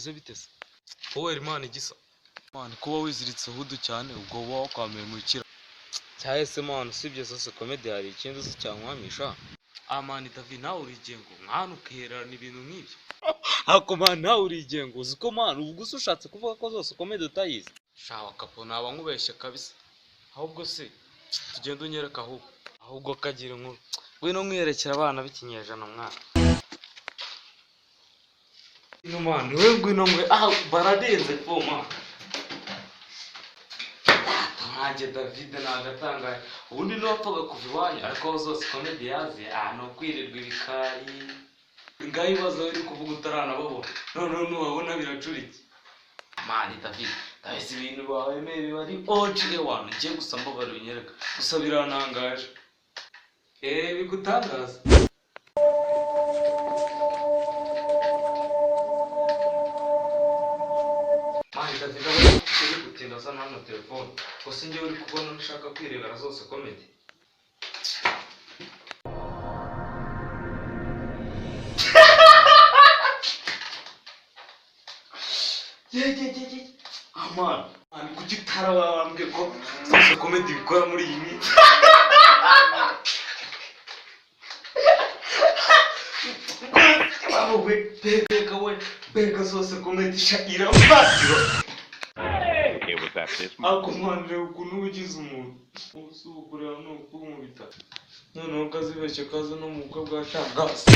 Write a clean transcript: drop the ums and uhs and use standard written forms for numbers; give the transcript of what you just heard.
Bimeze bite se wowe Imana igisa? Man, kuba wiziritse hood cyane, ubwo uba wakwamiye mu kira cyahese. Man, usibye zose comedy, hari ikindi uzi cyankwamisha? Ah man, David, nawe urigengo mwana, ukihererana ibintu nk'ibyo. Ako man, nawe urigengo. Uzi ko man, ubwo se ushatse kuvuga ko zose comedy utayizi? Shawa kapo, naba nkubeshye kabisa. Ahubwo se tugende unyereka, ahubwo kagira inkuru. Ngwino nkwiyerekera abana b'ikinyejana mwana. Ngwino man, we ngwino ngwe. Ah, bararenze fo man. Nkanjye David nagatangaye, ubundi ntiwapfaga kuva iwanyu, ariko aho zose comedy yazi, ah, ni ukwirirwa ibikari. Ngaho ibibazo uri kuvuga utaranababona, noneho nubabona biracurike. Man, David, ndabese ibintu bawemeye biba ari OG ewana. Ngiye gusa mbabara ubinyereka gusa, birantangaje, bigutangaza. Man, David, aba uri gutinda asa hano telefone gusa, njyewe uri kubona nshaka kwirebera zose comedy. Ye amana man, kuki utarabambwe ko zose comedy bikora muri iyi minsi? We mbega, we mbega, zose comedy sha irafatira. It was at this moment. Ariko man, reba ukuntu uba ugize umuntu ubu ukureba ni ukunkubita, noneho kazibeshye kaza no mu bukwe bwa shangasi.